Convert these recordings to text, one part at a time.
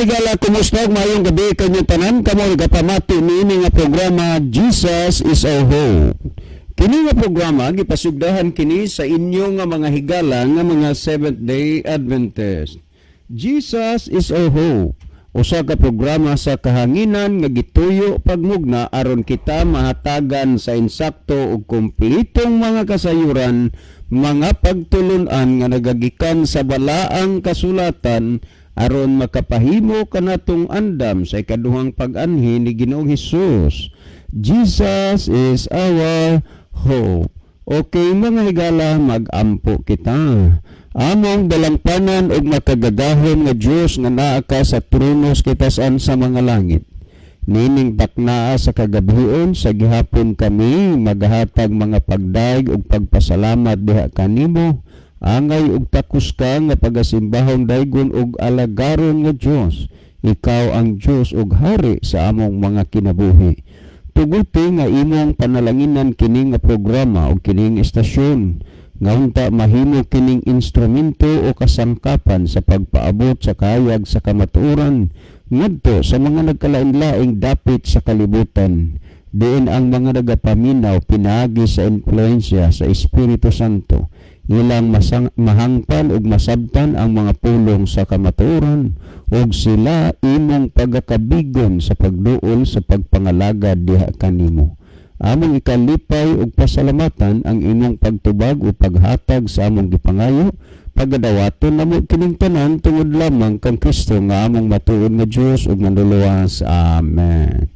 Mga higala, kumusta? Maayong gabi kanyong tanan. Kamo nagapamati niini nga programa, Jesus is Our Hope. Kini nga programa gipasugdahan kini sa inyo nga mga higala nga mga Seventh Day Adventist. Jesus is Our Hope. Usa ka programa sa kahanginan nga gituyo pagmugna aron kita mahatagan sa insakto ug kumpletong mga kasayuran, mga pagtulun-an nga nagagikan sa balaang kasulatan aron makapahimo kanatong andam sa ikaduhang pag-anhi ni Ginoong Hesus. Jesus is our hope. Okay, mga higala, mag-ampo kita. Among dalangpanan ug makagagahom nga Dios nga naa ka sa trono sa kitasan sa mga langit. Nining baknaa sa kagabhion, sa gihapon kami magahatag mga pagdayeg ug pagpasalamat diha kanimo, angay ug takos ka nga pagasimbahon, daygon ug alagaron nga Dios. Ikaw ang Dios ug hari sa among mga kinabuhi. Tuguti nga imong panalanginan kini nga programa ug kining estasyon nga unta mahimo kining instrumento o kasangkapan sa pagpaabot sa kahayag sa kamatuoran ngadto sa mga nagkalain-laing dapit sa kalibutan, diin ang mga nagapaminaw, pinaagi sa impluensya sa Espiritu Santo, ilang mahangpan ug masabtan ang mga pulong sa kamatuoran ug sila imong pagakabigon sa pagduol sa pagpangalagad diha kanimo. Among ikalipay ug pasalamatan ang imong pagtubag ug paghatag sa among gipangayo. Pagadawaton namo kining tanan tungod lamang kang Kristo nga among matuod nga Dios ug Manluluwas. Amen.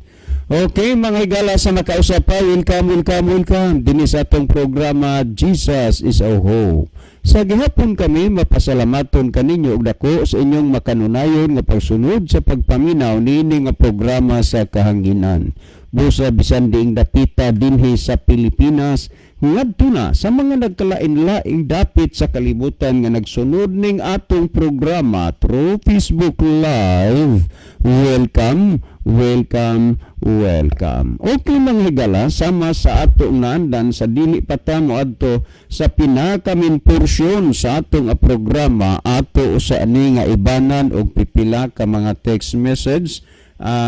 Okay, mga higala sa makausapay, welcome, welcome, welcome dinhi sa atong programa, Jesus is Our Hope. Sa gihapon kami mapasalamaton kaninyo og dako sa inyong makanunayon nga pagsunod sa pagpaminaw niini nga programa sa kahanginan. Busa bisan diing dapita dinhi sa Pilipinas ngadto na sa mga nagkalain-laing dapit sa kalibutan nga nagsunod ning atong programa through Facebook Live. Welcome, welcome, welcome. Okay, mga higala, sama sa atong naandan, sa dili pa ta moadto sa pinaka-main porsyon sa atong programa, ato usa ani nga ibanan og pipila ka mga text message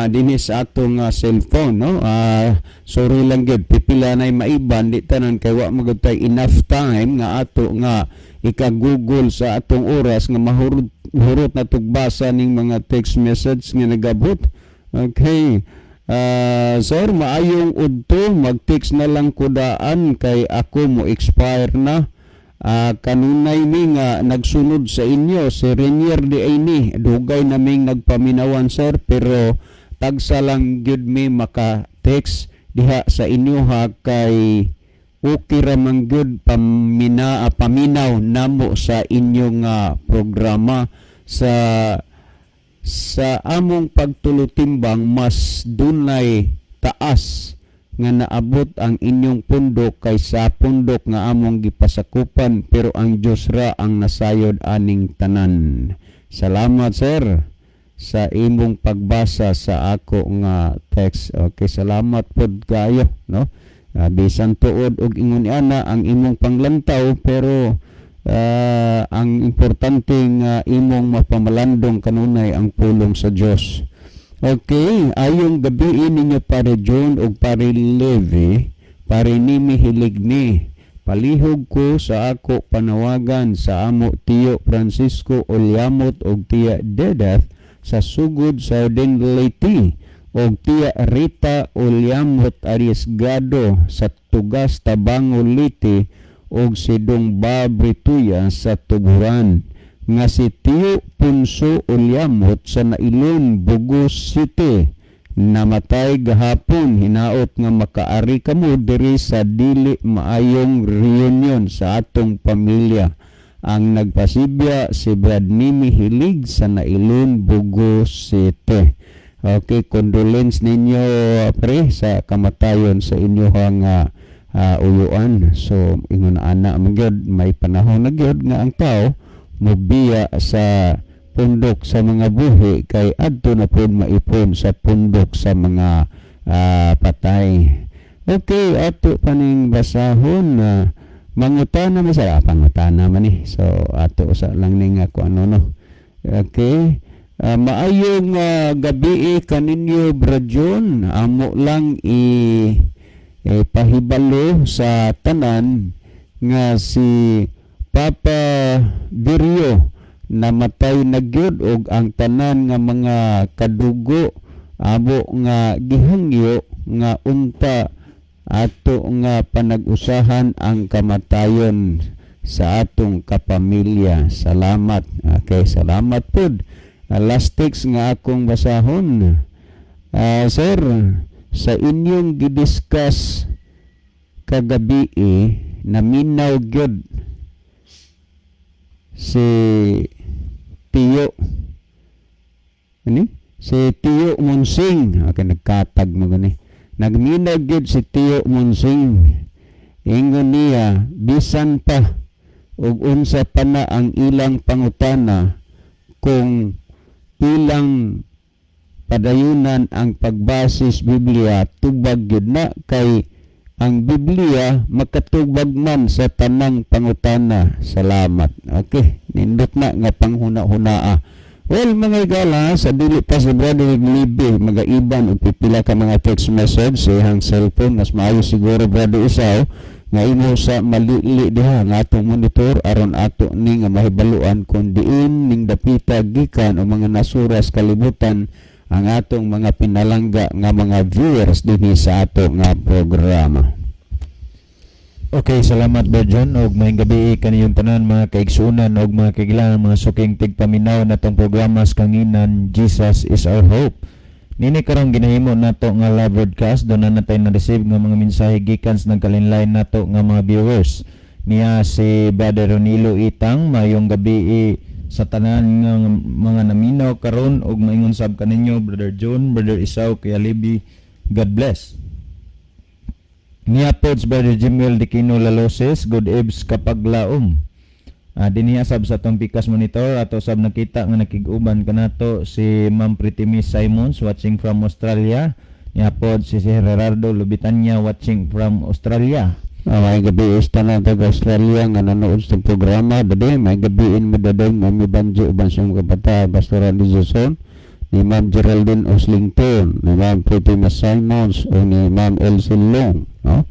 dinhi sa atong cellphone, no? Sorry lang gyud, pipila nay maiban, di tanan kay wa magud tay enough time nga ato nga ika-google sa atong oras nga mahurot hurot na tugbasa ning mga text message nga nagabot. Okay. Sir, maayong udto, mag-text na lang ko daan kay ako mo expire na. Kanunay mi nga nagsunod sa inyo, si Renier di Aini. Dugay naming nagpaminawan, sir, pero tagsa lang gyud mi maka-text diha sa inyo ha, kay okay ra man gyud paminaw namo sa inyong programa. Sa among pagtulutimbang, mas dunay taas nga naabot ang inyong pundok kaysa pundok nga among gipasakupan, pero ang Dios ra ang nasayod aning tanan. Salamat, sir, sa imong pagbasa sa ako nga text. Okay, salamat pod kayo, no? Bisan tuod og ingon ana ang imong panglantaw, pero ang importante nga imong mapamalandong kanunay ang pulong sa Dios. Okay, ayong gabi ninyo, Pare John ug Pare Levi, Pare Nimi Hilig ni. Palihog ko sa ako panawagan sa amo Tiyo Francisco Olyamot ug Tiya Dedeth sa Sugod, Southern Leyte, ug Tiya Rita Olyamot Arriesgado sa Tugas, Tabango, Leyte, ug si Dong Bob Rituya sa Tuburan, nga si Tiyo Punso Olyamot sa Nailon, Bogo City, namatay gahapon. Hinaot nga makaari kamo diri sa dili maayong reunion sa atong pamilya. Ang nagpasibya, si Brad Mimi Hilig sa Nailon, Bogo City. Okay, condolence ninyo, pre, sa kamatayon sa inyong uyuan. So ingon ana man gyud, may panahon na gyud nga ang tao mobiya sa pundok sa mga buhi kay adto na pod maipon sa pundok sa mga patay. Okay, ato paning basahon na mangutana man sa pangutana man ni. So ato usa lang ning ako ano, no. Okay. Maayong gabi kaninyo, Brad John. Amo lang i eh, pahibalo sa tanan nga si Papa Birio namatay na gyud og ang tanan nga mga kadugo amo nga gihangyo nga unta ato nga panag-usahan ang kamatayon sa atong kapamilya. Salamat. Okay, salamat pud. Last text nga akong basahon. Sir, sa inyong gidiscuss kagabi, naminaw gyud si Tio ani si Tio Monsing. Okay, nagkatag mo gani, nagminaw gyud si Tio Monsing. Ingon niya, bisan pa ug unsa pa na ang ilang pangutana, kung ilang padayunan ang pagbasis Biblia, tubag gyud na, kay ang Biblia makatubag man sa tanang pangutana. Salamat. Okay, nindot na nga panghuna-hunaa. Well, mga igala, sa dili pa si Brother Libe magaiban og pipila ka mga text message sa iyang cellphone, mas maayo siguro, Brother Isaw, nga imo sa malili diha nga atong monitor aron ato ni nga mahibaluan kung diin ning dapita gikan o mga nasuras kalibutan ang atong mga pinalangga nga mga viewers dinhi sa ato nga programa. Okay, salamat, Brad John, og maayong gabi kaniyong tanan, mga kaigsuonan og mga kagilanan, mga suking tigpaminaw natong programa sa kanginan Jesus is Our Hope. Nini karong ginahimo nato nga live broadcast, duna na tay na-receive nga mga mensahe gikan sa nagkalinlain nato nga mga viewers. Niya si Brother Ronilo Itang, "Mayong gabi sa tanan nga mga naminaw karon og maingon sab kaninyo, Brother John, Brother Isaw, Kuya Libby, God bless." Niya pod si Brother Jimuel Dikino Laloses, "Good eves, kapaglaom." Dinhiya sab sa atong Pikas monitor ato sab nakita nga nakig-uban kanato si Ma'am Pretty Miss Simons, watching from Australia. Niya pod si Gerardo Lubitanya, watching from Australia. May gabi sa tanan taga Australia nga nanood sa programa. Dade, may gabiin mo daday, Mami Banjo uban siyang kabata, Pastora ni Jason, ni Ma'am Geraldine Oslington, ni Ma'am Pretty Miss Simons, o ni Ma'am Elsie Long. No?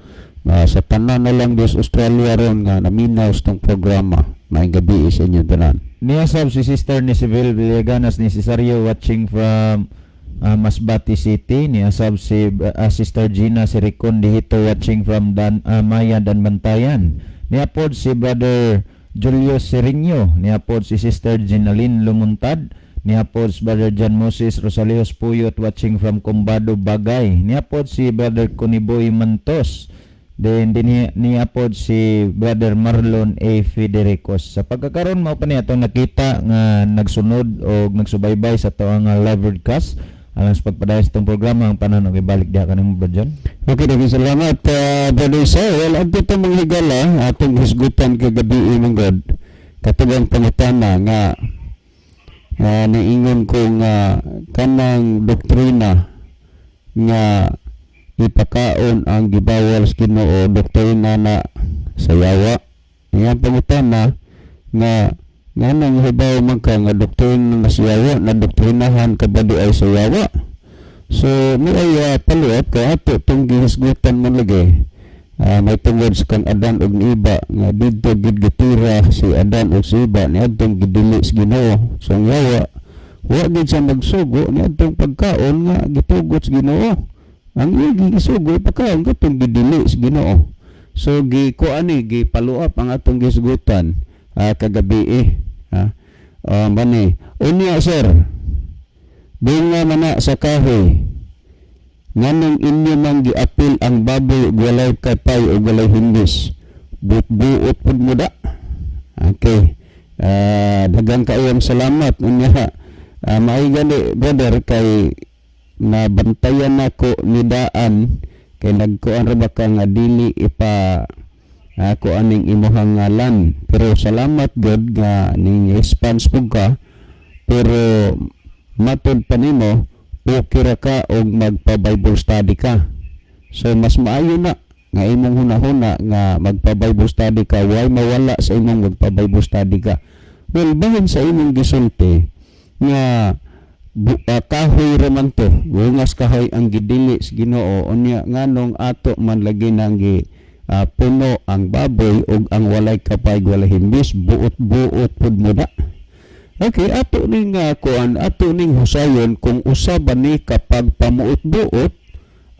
Sa tanan na lang dis Australia ron nga naminaw sa tong programa. May gabi sa inyo tanan. Niya sab si Sister ni Seville Villaganas ni Cesario, watching from Masbate City. Niya sab si Sister Gina Siricon Dihito, watching from Dan Maya Dan Bantayan. Niya pod si Brother Julio Serino. Niya pod si Sister Ginaline Lumuntad. Niya pod si Brother John Moses Rosalios Puyot, watching from Combado, Bagay. Niya pod si Brother Coniboy Mantos. Then din niya pod si Brother Marlon A. Federicos. Sa pagkakaroon, mao pa niya atong nakita nga nagsunod o nagsubaybay sa atoang live broadcast. Alang sa pagpadayon sa itong programa, ang panahon og ibalik diha kanimo, Brother John. Okay, daghang salamat, Brother Isa. Well, ang ito, mga higala, atong hisgutan kagabi man God. Katubang pangutana nga naingon ko nga kanang doktrina nga ipakaon ang gibawal sa Ginoo, doktrina na sa yawa. Iyang pangutana nga nganong hibaw man ka nga doktrina na sa yawa, na doktrinahan ka ba di ay sa yawa? So, mo ay paluot kay ato itong gihisgutan man lagi. May tungod sa kang Adan ug ni Iba nga didto gid gitira si Adan ug si Iba ni adtong gidili sa Ginoo. So ang yawa, wa gid siya magsugo ni adtong pagkaon nga gitugot sa Ginoo. Ang iya gisugo pagkaon katong gidili sa Ginoo. So gi kuan ni gipaluap ang atong gisgutan kagabi eh. Ha? Mani. Unya, sir, bunga man na sa kahoy, nganong inyo man giapil ang baboy ug walay kapay o walay himbis? Buot-buot pud mo da. Okay. Daghang kaayong salamat. Unya, maay gani, brother, kay nabantayan nako ni daan kay nagkuan ra ba ka nga dili ipa ako aning imuhang ngalan, pero salamat God nga ning response pud ka, pero matod pa nimo okay ra ka og magpa Bible study ka. So mas maayo na nga imong hunahuna nga magpa Bible study ka, way mawala sa imong magpa Bible study ka. Well, bahin sa imong gisulti nga Kahoy ra man to, bungas kahoy ang gidili sa Ginoo. Unya nganong ato man lagi nang gi puno ang baboy ug ang walay kapay, walay himbis? Buot-buot pud mo na. Okay, ato ning kuan, ato ning husayon kung usa ba ni kapag pamuot-buot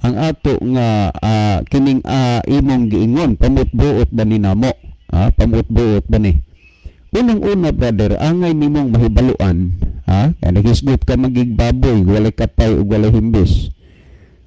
ang ato nga kining imong giingon, pamuot-buot ba ni namo? Ah, pamuot-buot ba ni? Unang-una, brother, angay nimong mahibaluan, ha? Kaya naghisgot ka magig baboy, walay kapay ug walay himbis.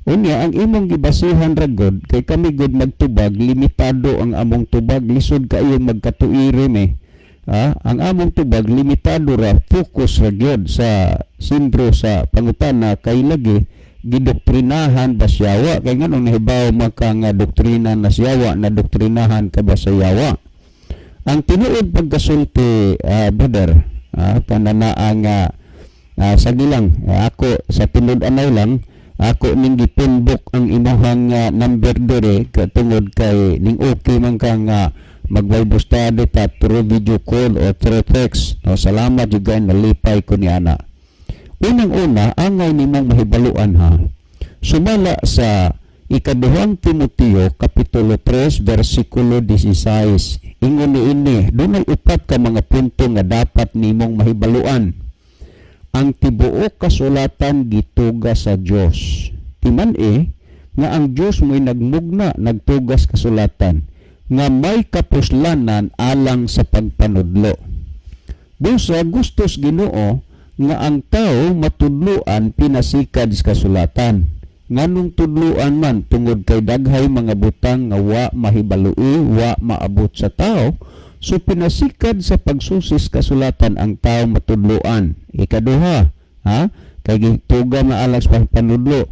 Unya, ang imong gibasihan ra gud, kay kami gud magtubag, limitado ang among tubag, lisod kaayo magkatuiri me. Ah, ang among tubag limitado ra, focus ra gyud sa sindro sa pangutana kay lagi gidoktrinahan ba siyawa, kay nganong nahibaw man ka nga doktrina na siyawa, na doktrinahan ka ba sa yawa? Ang tinuod pagkasulti, brother, kanana nga sagilang ako sa tinud-anay lang ako ning gipunbok ang imuhang number dere tungod kay ning okay man ka nga mag-Bible study ta through video call o through text, no? Salamat jud kay, nalipay ko ni ana. Unang-una, angay nimong mahibaluan, ha, sumala sa Ikaduhang Timoteo kapitulo 3 versikulo 16, ingon ni ini, dunay upat ka mga punto nga dapat nimong mahibaluan. Ang tibuok kasulatan gituga sa Dios. Timan-i nga ang Dios mo'y nagmugna, nagtugas kasulatan nga may kapuslanan alang sa pagpanudlo. Busa gustos Ginoo nga ang tao matudloan pinasikad sa kasulatan. Nganong tudloan man? Tungod kay daghay mga butang nga wa mahibalui, wa maabot sa tao, so pinasikad sa pagsusis kasulatan ang tao matudloan. Ikaduha, ha? Kay gituga na alang sa pagpanudlo,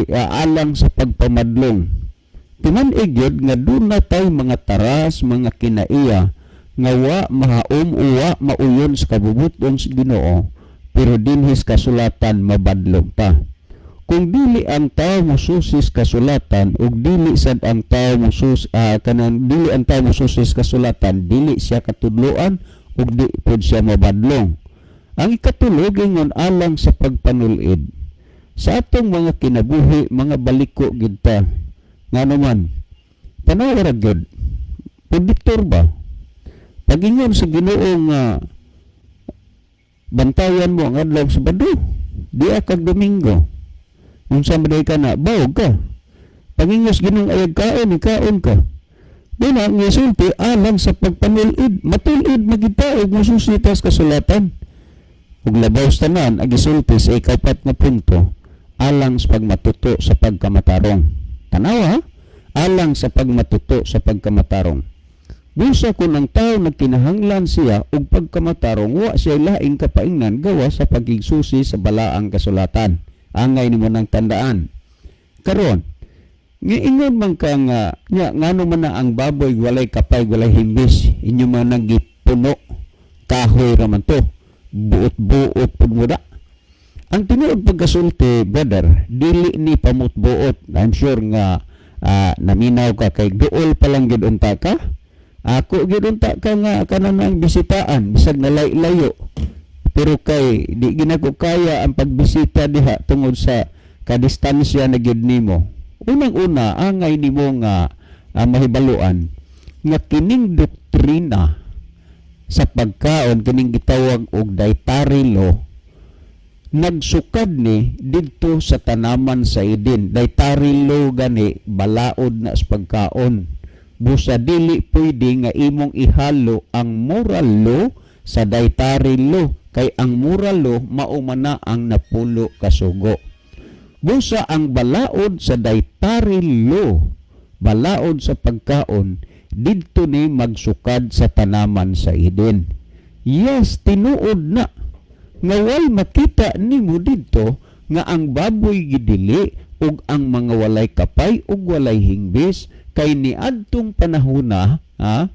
alang sa pagpamadlong. Timan-i gyud nga duna tay mga taras, mga kinaiya nga wa mahaom o wa mauyon sa kabubuton sa Ginoo, pero dinhis kasulatan mabadlong ta. Kung dili ang tao mususis kasulatan ug dili sad ang tao musus kanang dili ang tao mususis kasulatan, dili siya katudloan ug di pud siya mabadlong. Ang ikatulo, gingon alang sa pagpanulid. Sa atong mga kinabuhi, mga baliko gid ta. Ngano man? Tanawa ra gyud. Predictor ba? Pagingon sa Ginoo nga bantayan mo ang adlaw Sabado, diha kag Domingo. Unsa man ka na, bawog ka. Pagingos Ginoo ayag kaon, ikaon ka. Di na, ang isulti, alang sa pagpanulid, matulid magita og mususitas kasulatan. Ug labaw sa tanan, ang gisulti sa ikapat nga punto, alang sa pagmatuto sa pagkamatarong. Tanawa, ha? Alang sa pagmatuto sa pagkamatarong. Busa kung ang tao nagkinahanglan siya og pagkamatarong, wa siya laing kapaingnan gawa sa pagigsusi sa balaang kasulatan. Angay nimo nang tandaan. Karon, ngiingon man ka nga, nya, ngano man na ang baboy walay kapay, walay himbis, inyo man nang gipuno, kahoy ra man to, buot-buot pud mo da. Ang tinuod pagkasulti, brother, dili ni pamutbuot. I'm sure nga naminaw ka kay duol pa lang gid unta ka. Ako gid unta ka nga kanang bisitaan bisag nalay-layo. Pero kay di ginako kaya ang pagbisita diha tungod sa kadistansya na gid nimo. Unang-una, angay nimo nga mahibaluan nga kining doktrina sa pagkaon, kining gitawag og dietary law, nagsukad ni didto sa tanaman sa Eden. Dietary law gani, balaod na sa pagkaon. Busa dili pwede nga imong ihalo ang moral law sa dietary law kay ang moral law mao man na ang napulo kasugo. Busa ang balaod sa dietary law, balaod sa pagkaon, didto ni magsukad sa tanaman sa Eden. Yes, tinuod na nga way makita nimo didto nga ang baboy gidili ug ang mga walay kapay ug walay hingbis kay niadtong panahona, ha,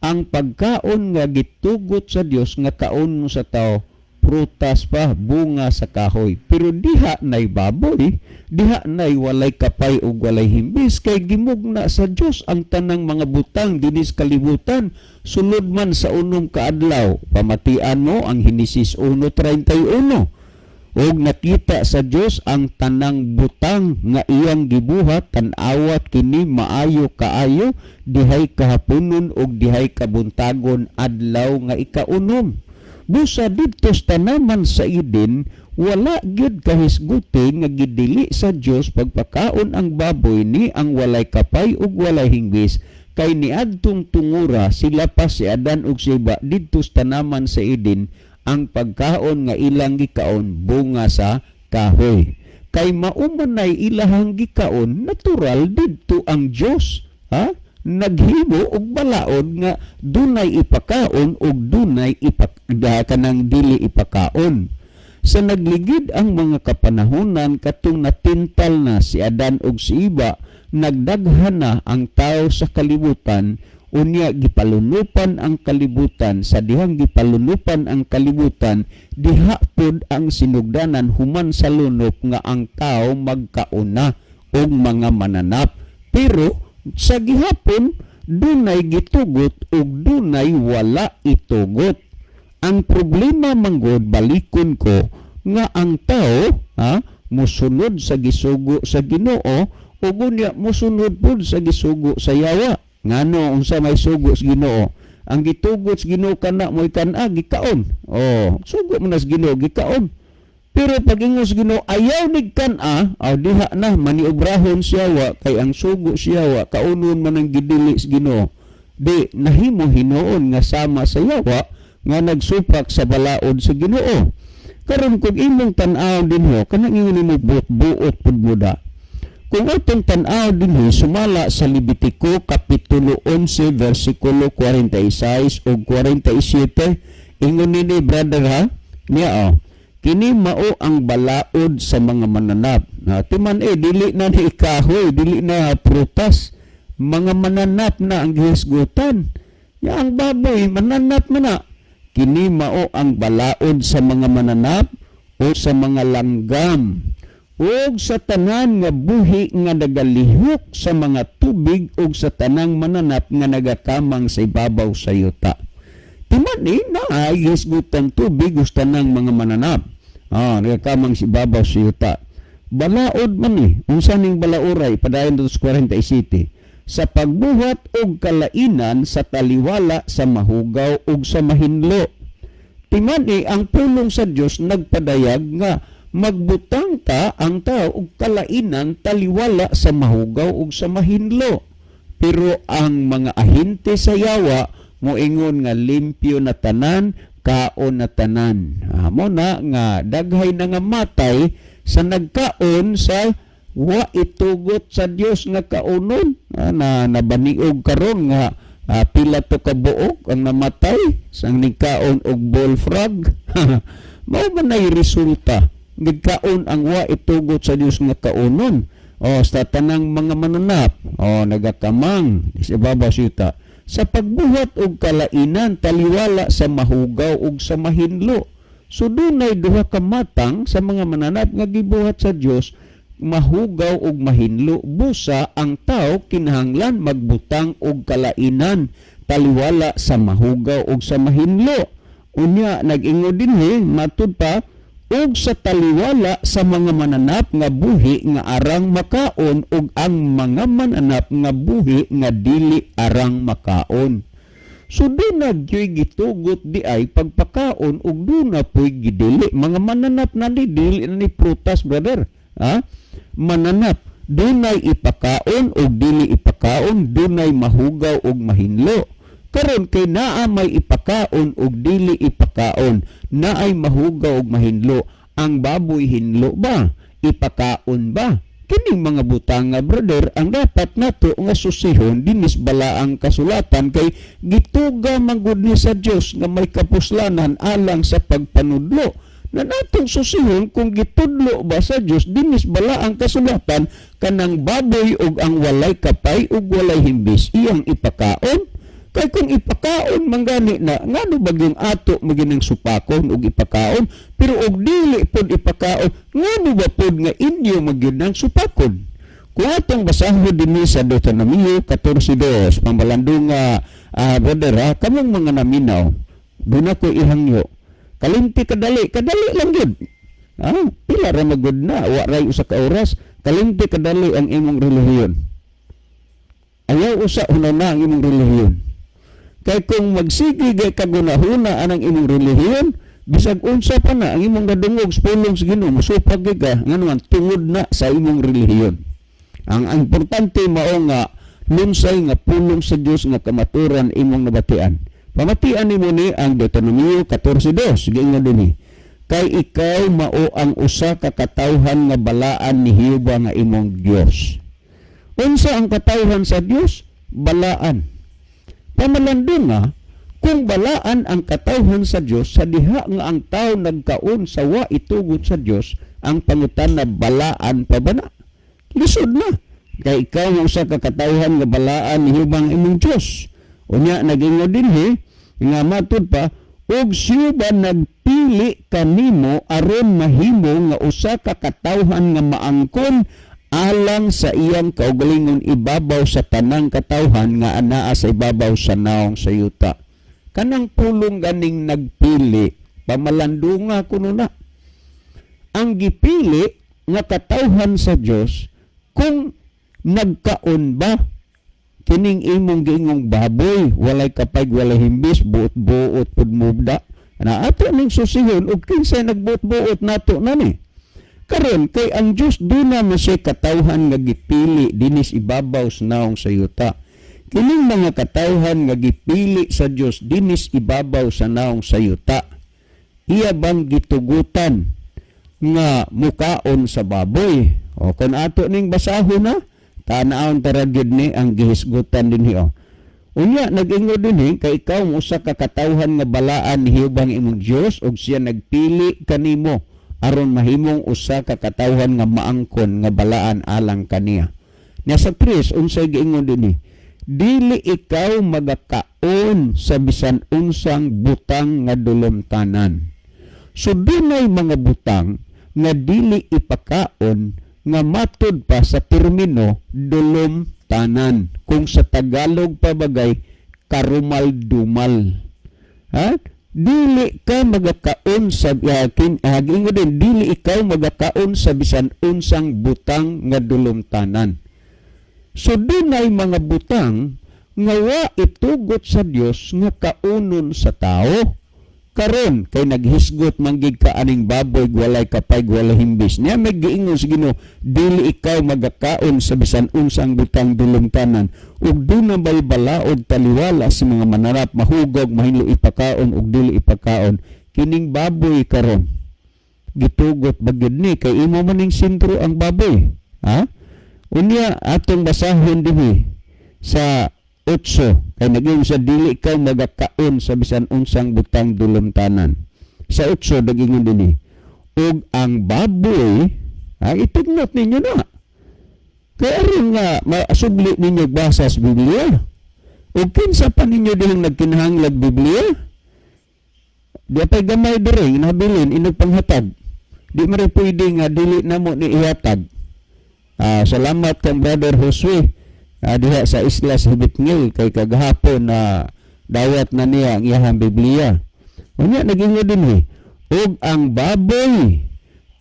ang pagkaon nga gitugot sa Dios nga kaon mo sa tao, prutas pa, bunga sa kahoy. Pero diha nay baboy, diha nay walay kapay ug walay himbis kay gimugna sa Dios ang tanang mga butang dinis kalibutan sulod man sa unom ka adlaw. Pamatian mo ang Henesis 1:31. Ug nakita sa Dios ang tanang butang nga iyang gibuhat, tan-awa kini maayo kaayo. Dihay kahaponon ug dihay kabuntagon, adlaw nga ikaunom. Busa didto sa tanaman sa Eden, wala gyud kahisguti nga gidili sa Dios pagpakaon ang baboy ni ang walay kapay ug walay hingbis, kay niadtong tungura sila pa si Adan ug si Eva didto sa tanaman sa Eden, ang pagkaon nga ilang gikaon bunga sa kahoy. Kay mao man nay ilahang gikaon, natural didto ang Dios, ha, naghimo og balaod nga dunay ipakaon ug dunay kanang dili ipakaon. Sa nagligid ang mga kapanahonan, katong natintal na si Adan ug si Eva, nagdaghan na ang tao sa kalibutan. Unya gipalunupan ang kalibutan. Sa dihang gipalunupan ang kalibutan, diha pod ang sinugdanan human sa lunop nga ang tao magkauna og mga mananap. Pero sa gihapon dunay gitugot ug dunay wala itugot. Ang problema manggod, balikon ko nga ang tao, ha, musunod sa gisugo sa Ginoo ug unya musunod pud sa gisugo sa yawa. Ngano, unsa may sugo sa Ginoo? Ang gitugot sa Ginoo kana mo'y kan-a gikaon. Oh, sugo man na sa Ginoo, gikaon. Pero pag ingon sa Ginoo ayaw nig kan-a, aw diha na maniobrahon siya, kay ang sugo siya kaunon man ang gidili sa Ginoo. Di nahimo hinuon nga sama sa yawa nga nagsupak sa balaod sa Ginoo. Karon kung imong tan-aw dinho, kanang ingon nimo buot-buot pud mo da. Kung atong tan-aw dinhi sumala sa Levitico kapitulo 11 versikulo 46 ug 47, ingon nini, brother, ha, niya oh. Kini mao ang balaod sa mga mananap. Na timan eh dili na ni kahoy, dili na prutas, mga mananap na ang gihisgutan. Ya ang baboy mananap man na. Kini mao ang balaod sa mga mananap o sa mga langgam ug sa tanan nga buhi nga nagalihok sa mga tubig ug sa tanang mananap nga nagakamang sa ibabaw sa yuta. Timan eh, na hisgutan tubig ug tanang mga mananap. Ah, nagakamang sa ibabaw sa yuta. Balaod man eh. Unsa ning balaoray padayon sa 47? Sa pagbuhat og kalainan sa taliwala sa mahugaw ug sa mahinlo. Timan eh, ang pulong sa Dios nagpadayag nga magbutang ta ang tao og kalainan taliwala sa mahugaw ug sa mahinlo. Pero ang mga ahente sa yawa moingon nga limpyo na tanan, kaon na tanan. Ah, mo na nga daghay na nga matay sa nagkaon sa wa itugot sa Dios nga kaunon. Ah, na nabaniog karon nga pila to ka buok ang namatay sa nigkaon og bullfrog. Mao man nay resulta, nagkaon ang wa itugot sa Dios nga kaunon. O sa tanang mga mananap o nagakamang sa ibabaw sa yuta, sa pagbuhat og kalainan taliwala sa mahugaw ug sa mahinlo. So dunay duha ka matang sa mga mananap nga gibuhat sa Dios, mahugaw ug mahinlo. Busa ang tao kinahanglan magbutang og kalainan taliwala sa mahugaw ug sa mahinlo. Unya nag-ingon dinhi matud pa, ug sa taliwala sa mga mananap nga buhi nga arang makaon ug ang mga mananap nga buhi nga dili arang makaon. So duna gyoy gitugot di ay pagpakaon ug duna po'y gidili. Mga mananap na ni, dili na ni prutas, brother. Ha? Mananap. Dunay ipakaon ug dili ipakaon, dunay mahugaw ug mahinlo. Karon kay naa may ipakaon ug dili ipakaon, naay mahugaw ug mahinlo. Ang baboy hinlo ba? Ipakaon ba? Kining mga butanga, brother, ang dapat nato nga susihon dinis balaang kasulatan, kay gituga man gud ni sa Dios nga may kapuslanan alang sa pagpanudlo na natong susihon kung gitudlo ba sa Dios dinis balaang kasulatan kanang baboy ug ang walay kapay ug walay himbis iyang ipakaon. Kay kung ipakaon man gani na, ngano ba yung ato maginang supakon og ipakaon? Pero og dili pod ipakaon, ngano ba pod nga inyo magyud supakon? Kung atong basahon dinhi sa Deuteronomio 14:2, pambalandong nga brother ha, kamong mga naminaw, doon ako ihangyo. Kalimti kadali, kadali lang yun. Ha? Pila ra magud na, wa ray usa ka oras, kalimti kadali ang imong relihiyon. Ayaw usa na ang imong relihiyon. Kay kung magsige gay kagunahuna anang imong relihiyon, bisag unsa pa na ang imong nadungog sa pulong sa Ginoo, musupag gyud ka ngano man tungod na sa imong relihiyon. Ang importante mao nga lunsay nga pulong sa Dios nga kamaturan imong nabatian. Pamatian nimo ni ang Deuteronomio 14:2, giingon dinhi. Kay ikaw mao ang usa ka katawhan nga balaan ni Jehova nga imong Dios. Unsa ang katawhan sa Dios? Balaan. Pamalandong nga, kung balaan ang katawhan sa Dios, sa diha nga ang tao nagkaon sa wa itugot sa Dios, ang pangutana, balaan pa ba na? Lisod na. Kay ikaw ang usa ka katawhan nga balaan ni Jehova ang imong Dios. Unya nagingon dinhi nga matud pa, ug siya ba nagpili kanimo aron mahimo nga usa ka katawhan nga maangkon alang sa iyang kaugalingon ibabaw sa tanang katawhan nga anaa sa ibabaw sa naong sa yuta. Kanang pulong ganing nagpili, pamalandunga kuno na. Ang gipili nga katawhan sa Dios, kung nagkaon ba kining imong giingong baboy, walay kapay, walay himbis, buot-buot pud mubda na ato ning susihon og kinsay nagbuot-buot nato na ni. Karon kay ang Dios duna mo siya katawhan nga gipili dinis ibabaw sa naong sa yuta. Kining mga katawhan nga gipili sa Dios dinis ibabaw sa naong sa yuta, iya bang gitugutan nga mukaon sa baboy? O kung ato ning basahon na, tanawon tara gyud ni ang gihisgutan dinhi o. Unya nag-ingon dinhi, kay ikaw usa ka katawhan nga balaan ni Jehova ang imong Dios ug siya nagpili kanimo aron mahimong usa ka katawhan nga maangkon nga balaan alang kaniya. Nya sa 3, unsay giingon dinhi? Dili ikaw magakaon sa bisan unsang butang nga dulumtanan. So dunay mga butang nga dili ipakaon nga matud pa sa termino dulumtanan. Kung sa Tagalog pa bagay, karumal-dumal. Ha? Dili ka magakaon sa akin, uh, din, dili ikaw magakaon sa bisan unsang butang nga dulumtanan. So dunay mga butang nga wa itugot sa Dios nga kaunon sa tao. Karon kay naghisgot man gid ka aning baboy walay kapay, walay himbis. Niya may giingon sa Ginoo, dili ikaw magakaon sa bisan unsang butang dulumtanan. Ug duna bay balaod taliwala sa mga manarap mahugog mahinlo ipakaon ug dili ipakaon kining baboy karon? Gitugot ba gyud ni kay imo man ning sentro ang baboy? Ha? Unya atong basahon dinhi sa 8, kay naging sa dili ikaw magakaon sa bisan unsang butang dulumtanan. Sa 8 nagingon dinhi, ug ang baboy, ha, itignot ninyo na. Kay aron nga masubli ninyo basa sa Biblia. Ug kinsa pa ninyo dihang nagkinahanglag Biblia? Di pa'y gamay diri nabilin inog panghatag. Di man rin pwede nga dili namo ni ihatag. Salamat kang Brother Josue diha sa Isla sa Hibitngil kay kagahapon na dawat na niya ang iyahang Biblia. Unya naging din ug ang baboy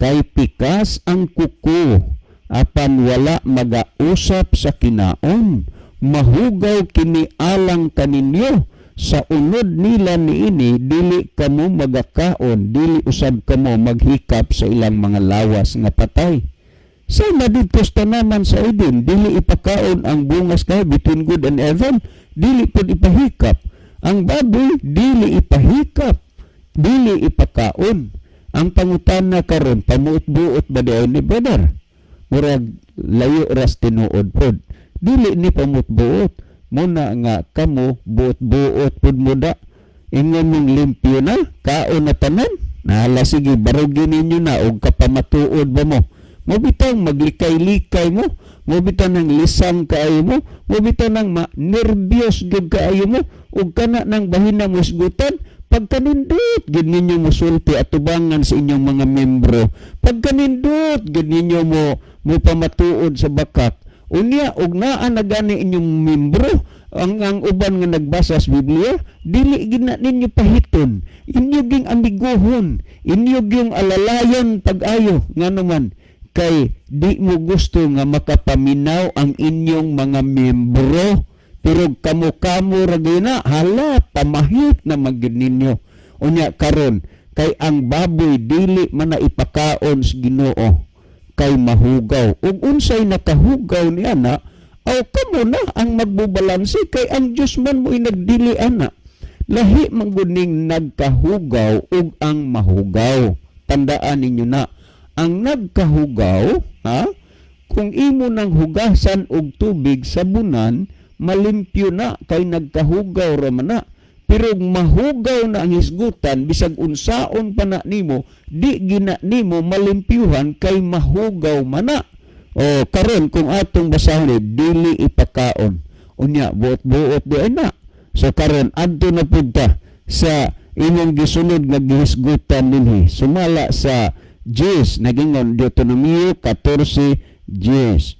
kay pikas ang kuko apan wala magausap sa kinaon, mahugaw kini alang kaninyo. Sa unod nila niini dili kamo magakaon, dili usab kamo maghikap sa ilang mga lawas nga patay. Sama didto sa tanaman sa Eden, dili ipakaon ang bungas kay between good and evil, dili pud ipahikap. Ang baboy dili ipahikap, dili ipakaon. Ang pangutana karon, pamuot-buot ba di ni, brother? Murag layo ras tinuod pod. Dili ni pamuot-buot. Muna nga kamo buot-buot pud mo da. Ingon mong limpyo na, kaon na tanan. Nahala sige, barugin ninyo na og kapamatuod ba mo? Mobitang maglikay-likay mo, mobitang nang lisang kaayo mo, mobitang nang ma-nervyos gyud kaayo mo, ug kana nang bahina mo isgutan, pagkanindot gyud ninyo mosulti atubangan sa inyong mga membro, pagkanindot gyud ninyo mo pamatuod sa bakak, unya og naa na gani inyong membro, Ang uban nga nagbasa sa Biblia, dili gina ninyo pahiton, inyo ging amiguhon, inyo ging alalayon pag-ayo. Ngano man? Kay di mo gusto nga makapaminaw ang inyong mga miyembro, pero kamo-kamo ra gyud na. Hala, pamahit na magyud ninyo. Unya karon, kay ang baboy dili man na ipakaon sa Ginoo kay mahugaw. Ug unsay nakahugaw ni ana, aw kamo na ang magbubalanse kay ang Dios man mo'y nagdili ana. Lahi man gud ning nagkahugaw ug ang mahugaw. Tandaan ninyo na ang nagkahugaw, ha, kung imo nang hugasan og tubig, sabunan, malimpyo na kay nagkahugaw ra man na. Pero mahugaw na ang hisgutan, bisag unsaon pa na nimo, di gina nimo malimpyuhan kay mahugaw man na. O karon, kung atong basahon, eh, dili ipakaon. Unya buot-buot di ay na. So karon, adto na pud ta sa inyong gisunod nga gihisgutan dinhi sumala sa Diyes. Nagingon Deuteronomio 14:10,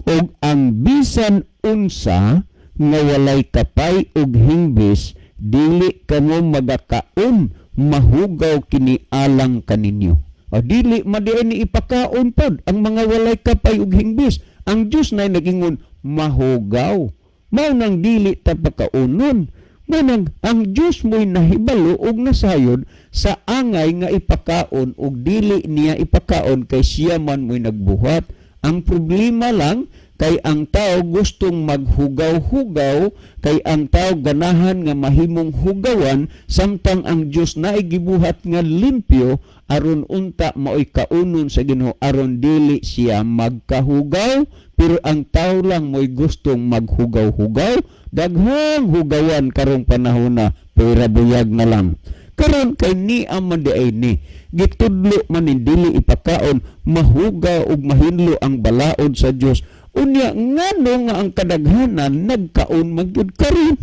"Ug ang bisan unsa nga walay kapay ug hingbis, dili kamo magakaon, mahugaw kini alang kaninyo." O dili man di ni ipakaon pod ang mga walay kapay ug hingbis. Ang Dios na nagingon mahugaw. Mao nang dili ta pakaonon. Mao nang ang Dios mo'y nahibalo og nasayod sa angay nga ipakaon ug dili niya ipakaon kay siya man mo'y nagbuhat. Ang problema lang kay ang tao gustong maghugaw-hugaw, kay ang tao ganahan nga mahimong hugawan, samtang ang Dios na gibuhat nga limpyo aron unta maoy kaunon sa Ginoo, aron dili siya magkahugaw. Pero ang tao lang mo'y gustong maghugaw-hugaw. Daghang hugawan karong panahon na, pera buyag na lang. Karon kay ni man di ay ni gitudlo man ni dili ipakaon, mahugaw ug mahinlo ang balaod sa Dios. Unya ngano nga ang kadaghanan nagkaon magyud karon?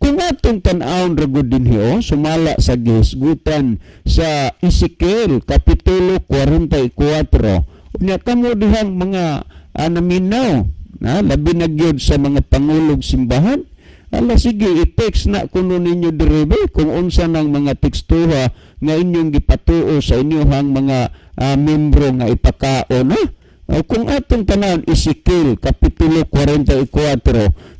Kung atong tan-awon ra gud dinhi, oh, sumala sa gihisgutan sa Ezekiel kapitulo 44. Unya kamo dihang mga naminaw na, labi na gyud sa mga pangulog simbahan. Ala sige, i-text na kuno ninyo diri be kung unsa nang mga tekstuha nga inyong gipatuo sa inyong mga membro nga ipakaon, ha? O, kung atong tanan Ezekiel kapitulo 44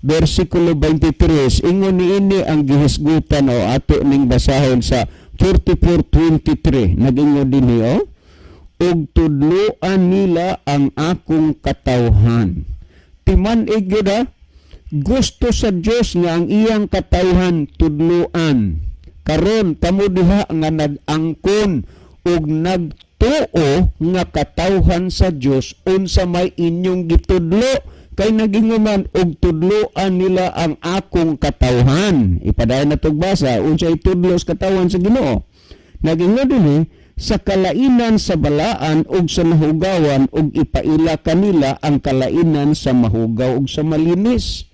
versikulo 23, ingon niini ang gihisgutan o ato ning basahon sa 44:23. Nagingon dinhi, oh, "Ug tudloan nila ang akong katawhan." Timan-ig gyud, ha? Gusto sa Dios nga ang iyang katawhan tudloan. Karon kamo diha nga nag-angkon ug nagtuo nga katawhan sa Dios, unsa may inyong gitudlo? Kay nagingon man, "Ug tudloan nila ang akong katawhan." Ipadayon na tog basa unsa itudlo sa katawhan sa Ginoo. Nagingon dinhi, "Sa kalainan sa balaan ug sa mahugawan, ug ipaila kanila ang kalainan sa mahugaw ug sa malinis."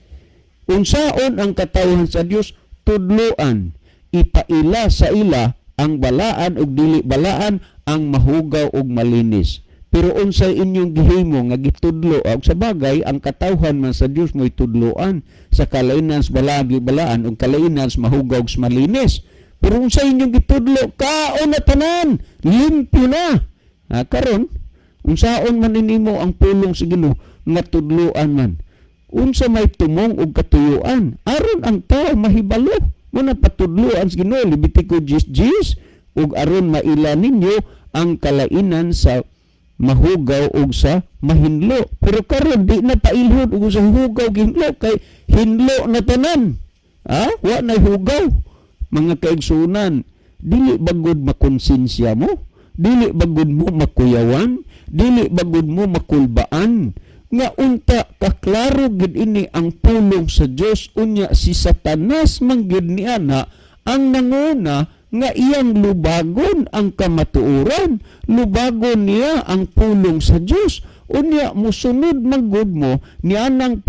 Unsaon ang katawhan sa Dios tudloan? Ipaila sa ila ang balaan ug dili balaan, ang mahugaw ug malinis. Pero unsay inyong gihimo nga gitudlo? Og sa bagay, ang katawhan man sa Dios mo'y tudloan sa kalainan sa balaan, balaan ug kalainan sa mahugaw ug sa malinis. Pero unsay inyong gitudlo? Kaon na tanan, limpyo na. Ha, karon unsaon man nimo ang pulong sa Ginoo nga tudloan man? Unsa may tumong og katuyuan aron ang tao mahibalo mo na patudloan sa Ginoo? Levitico 10:10, "Ug aron maila ninyo ang kalainan sa mahugaw ug sa mahinlo." Pero karon di na pailhod ug sa hugaw, hinlo, kay hinlo na tanan, ha, wa na hugaw. Mga kaigsunan, dili bagod makonsensya mo? Dili bagod mo makuyawan? Dili bagod mo makulbaan nga unta kaklaro gid ini ang pulong sa Dios? Unya si Satanas man gid ni ana ang nanguna nga iyang lubagon ang kamatuoran, lubagon niya ang pulong sa Dios. Unya musunod man gud mo nianang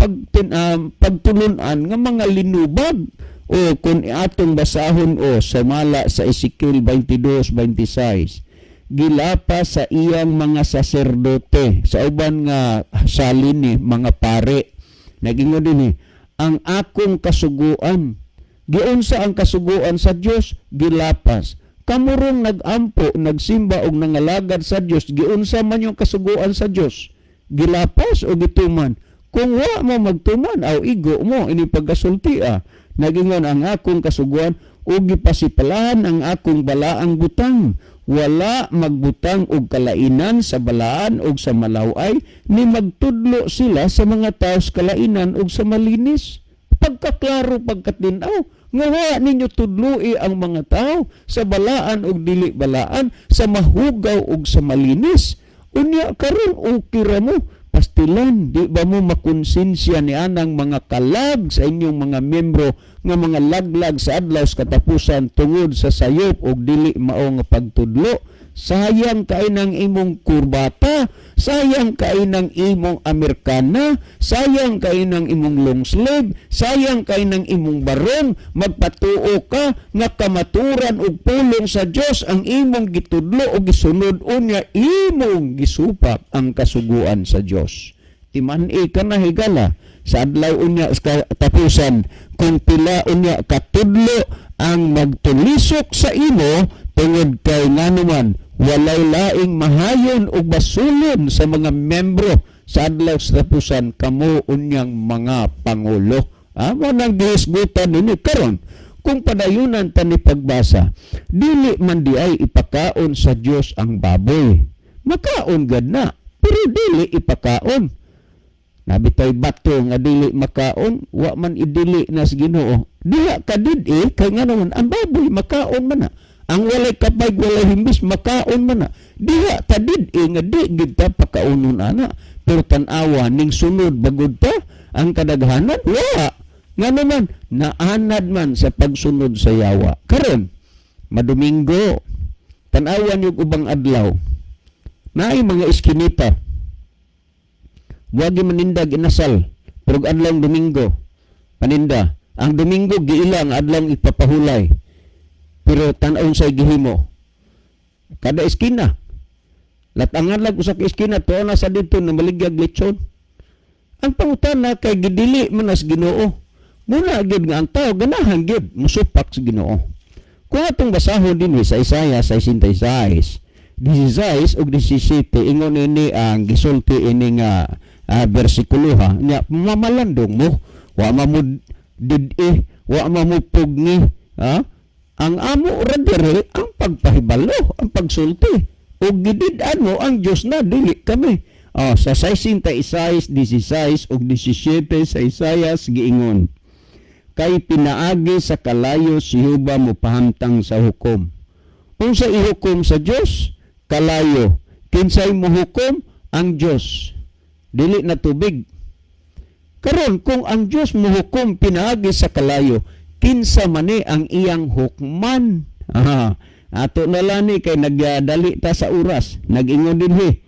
pagtulunan nga mga linubag. O kung atong basahon, o sumala sa Ezekiel 22:26, "Gilapa sa iyang mga saserdote," sa uban nga salin ni mga pare. Nagingon din eh, Ang akong kasuguan. Giunsa ang kasuguan sa Dios? Gilapas. Kamurong nag-ampo, nagsimba og nangalagad sa Dios, giunsa man yung kasuguan sa Dios? Gilapas o gituman? Kung wa mo magtuman, aw igo mo ini pagkasulti ah. Nagingon ang akong kasuguan ug gipasipalahan ang akong balaang butang. Wala magbutang og kalainan sa balaan og sa malaway, ni magtudlo sila sa mga tao sa kalainan og sa malinis. Pagkaklaro, pagkatinaw nga wa ninyo tudloi ang mga tao sa balaan og dili balaan, sa mahugaw og sa malinis. Unya karon okay ra mo pastilan, di ba mo makonsensya ni anang mga kalag sa inyong mga membro nga mga laglag sa adlaw sa katapusan tungod sa sayop og dili mao nga pagtudlo? Sayang kay ng imong kurbata, sayang kay ng imong Amerikana, sayang kay ng imong long sleeve, sayang kay ng imong barong. Magpatuo ka nga kamaturan ug pulong sa Dios ang imong gitudlo o gisunod, unya imong gisupak ang kasuguan sa Dios. Timan-i ka na, higala, sa adlaw unya sa katapusan kung pila unya katudlo ang magtulisok sa imo, tungod kay nganuman walay laing mahayon o basulon sa mga membro sa adlaw sa katapusan, kamo unyang mga pangulo. Ah, mo nang gihisgutan ninyo karon. Kung padayunan ta ni pagbasa, dili man di ay ipakaon sa Dios ang baboy. Makaon gad na, pero dili ipakaon. Nabitay bato nga dili makaon, wa man idili na sa Ginoo. Diha ka did-i kay nga naman ang baboy makaon man na. Ang walay kapay, walay himbis, makaon man na. Diha ta did-i nga di gid ta pakaunon ana. Pero tan-awa ning sunod bagud ta ang kadaghanan wa. Nga naman naanad man sa pagsunod sa yawa. Karon madomingo, tan-awan yung ubang adlaw. Naay mga iskinita. Wagi manindag inasal pero adlong Domingo paninda. Ang Domingo giila ang adlong ipapahulay. Pero tan-awon sa gihimo. Kada eskina. Latangan lang usa ka eskina tuo na sa dito na maligyag lechon. Ang pangutana kay gidili man as Ginoo. Muna gid nga ang tao ganahan gid musupak sa Ginoo. Kung atong basahon dinhi sa Isaiah 66, 16 ug 17, ingon ini ang gisulti ini nga bersikulo ha nya, mamalandong mo, wa mo did-i, wa mo pugni ha. Ang amo ra dire ang pagpahibalo, ang pagsulti ug gidid-an mo ang Dios na, dili kami. Oh, sa 66, 16 ug 17 sa Isaias giingon, kay pinaagi sa kalayo si Jehova mopahamtang sa hukom. Unsa ihukom sa Dios? Kalayo. Kinsay mohukom? Ang Dios. Dili na tubig. Karon kung ang Dios mohukom pinaagi sa kalayo, kinsa man ni ang iyang hukman? Aha. Ato na lang ni kay nagdali ta sa oras. Nag-ingon dinhi,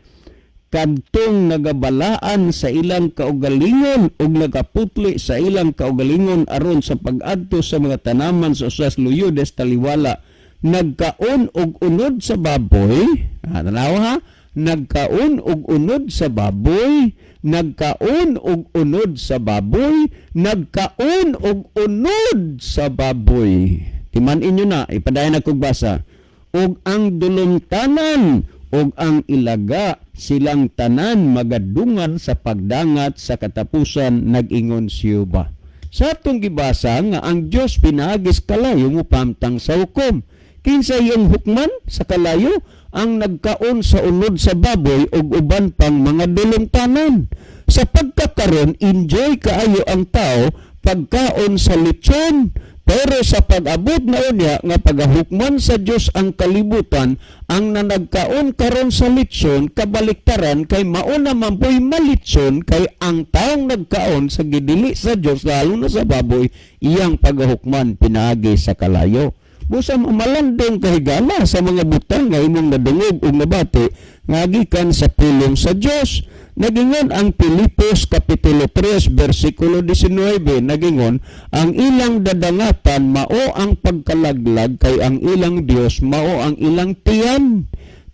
kadtong nagabalaan sa ilang kaugalingon ug nagaputli sa ilang kaugalingon aron sa pag-adto sa mga tanaman sa usas luyudes taliwala nagkaon og unod sa baboy. Ha, tanawa ha, nagkaon og unod sa baboy, nagkaon og unod sa baboy, nagkaon og unod sa baboy. Timan inyo na, ipadayon akong basa. Ug ang dulumtanan ug ang ilaga, silang tanan magadungan sa pagdangat sa katapusan, nag-ingon si Jehova. Sa atong gibasa nga ang Dios pinaagis kalayo mupamtang sa hukom. Kinsa iyang hukman sa kalayo? Ang nagkaon sa unod sa baboy ug uban pang mga dulumtanan. Sa pagkakaron, enjoy kaayo ang tao pagkaon sa lechon. Pero sa pag-abot na unya nga pagahukman sa Dios ang kalibutan, ang nanagkaon karon sa litson kabaliktaran kay mauna man po'y malitson, kay ang taong nagkaon sa gidili sa Dios, lalo na sa baboy, iyang pagahukman pinaagi sa kalayo. Busa malandong kahigala sa mga butang nga imong nadungog ug nabati nga gikan sa pulong sa Dios. Nagingon ang Pilipos Kapitulo 3 versikulo 19, nagingon ang ilang dadangatan mao ang pagkalaglag, kay ang ilang Dios mao ang ilang tiyan.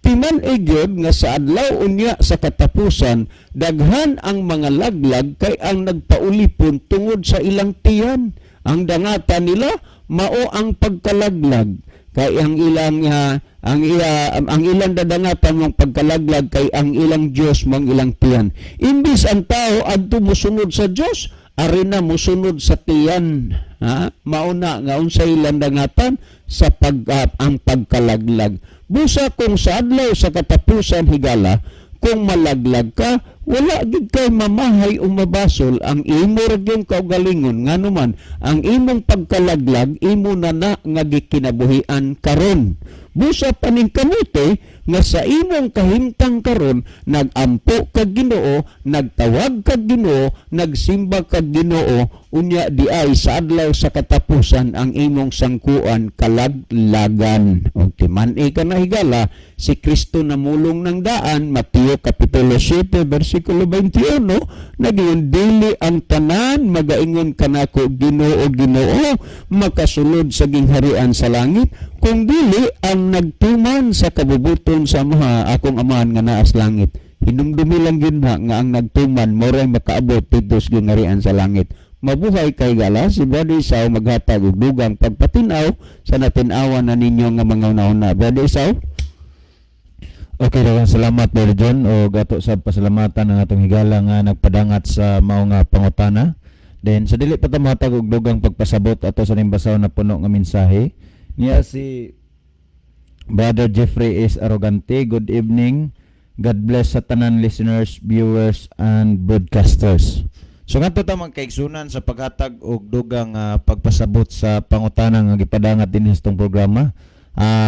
Timan-i gyud nga sa adlaw unya sa katapusan, daghan ang mga laglag kay ang nagpaulipon tungod sa ilang tiyan. Ang dangatan nila mao ang pagkalaglag, kay ang ilang ang iya ang ilang dadangatan mong pagkalaglag kay ang ilang Dios mong ilang tiyan. Imbis ang tao adto mosunod sa Dios, ari na mosunod sa tiyan. Ha? Mao na nga unsay ilang dangatan sa ang pagkalaglag. Busa kung sa adlaw sa katapusan, higala, kung malaglag ka, wala gid kay mamahay o mabasol ang imo ra gyud kaugalingon, ngano man ang imong pagkalaglag imo na na nga gikinabuhian karon. Busa paningkamuti nga sa imong kahimtang karon, nagampo kag Ginoo, nagtawag kag Ginoo, nagsimba kag Ginoo, unya di ay sa adlaw sa katapusan ang imong sangkuan kalaglagan. Og timan-i ka na, higala, si Kristo namulong ng daan, Mateo Kapitulo 7 versikulo 21, nagayon, "Dili ang tanan magaingon kanako, 'Ginoo, Ginoo,' makasulod sa gingharian sa langit, kung dili ang nagtuman sa kabubuton sa mga akong Amahan nga naa sa langit." Hinumdumi lang yun na nga ang nagtuman moray makaabot didto sa gingharian sa langit. Mabuhay kay gala, si Brother Isao maghatag og dugang pagpatinaw sa natin-awan na ninyo nga mga una-una. Brother Isao. Okay, daghang salamat, Brother John, o gato sa pasalamatan ang atong higala nga nagpadangat sa mao nga pangutana. Then sa dili pa ta mohatag og dugang pagpasabot ato sa ning basaw na puno nga mensahe. Niya si Brother Jeffrey is Arrogante. Good evening. God bless sa tanan listeners, viewers and broadcasters. So ngadto ta, mga kaigsunan, sa paghatag og dugang pagpasabot sa pangutana nga gipadangat dinhi sa atong programa.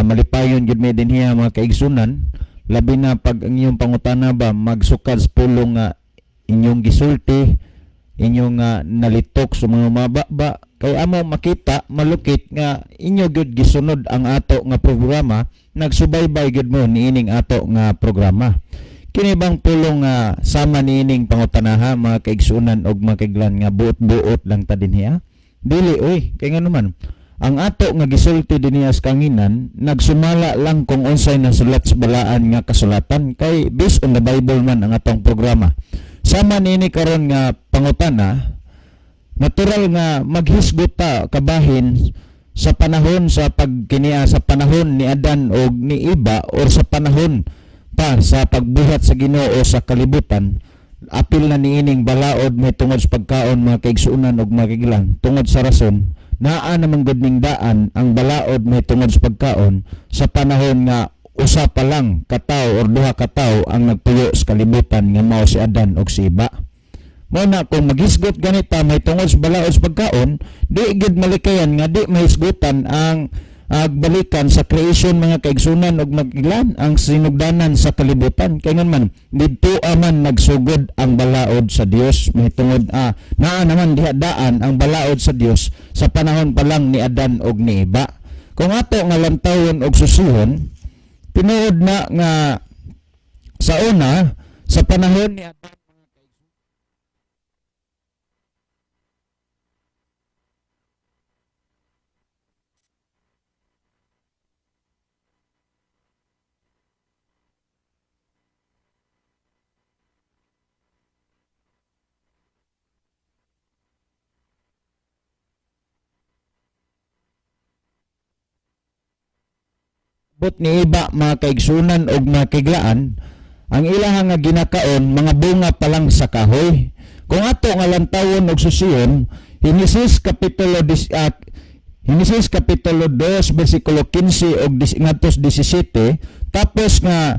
Malipayon gyud mi dinhi, mga kaigsunan, labi na pag ang inyong pangutana ba magsukad sa pulong nga inyong gisulti, inyong nalitok sa mga mababa, kay amo makita malukit nga inyo gyud gisunod ang ato nga programa, nagsubaybay gyud mo niining ato nga programa. Kini bang pulong nga sama niining pangutanaha, mga kaigsunan og mga kaiglan, nga buot-buot lang ta dinhi? Dili oy, kay ngano man ang ato nga gisulti dinhi sa kanginan nagsumala lang kung unsay nasulat sa balaan nga kasulatan, kay based on the Bible man ang atong programa. Sama niini karon nga pangutana, natural nga maghisgot ta kabahin sa panahon sa pagkinia, sa panahon ni Adan og ni Iba or sa panahon pa sa pagbuhat sa Ginoo sa kalibutan, apil na niining balaod may tungod sa pagkaon, mga kaigsuonan og mga kaiglan, tungod sa rason naa naman gud ning daan ang balaod may tungod sa pagkaon sa panahon nga usa pa lang katawo or duha ka tawo ang nagpuyo sa kalibutan nga mao si Adan og si Iba. Mao na kung maghisgot ganita may tungod sa balaod sa pagkaon, di gid malikayan nga di mahisgutan ang balikan sa creation, mga kaigsunan og magiglan, ang sinugdanan sa kalibutan, kay ngan man didto aman nagsugod ang balaod sa Dios may tungod naa naman diha daan ang balaod sa Dios sa panahon pa lang ni Adan og ni Iba. Kung ato nga lantawon og susihon, tinuod na nga sa una, sa panahon ni Adan, but ni Iba, mga kaigsunan og mga kaiglaan, ang ilahang nga ginakaon mga bunga pa lang sa kahoy. Kung ato nga lantawon og susiyon, Henesis kapitulo 2 bersikulo 15 og ngadto 17, tapos nga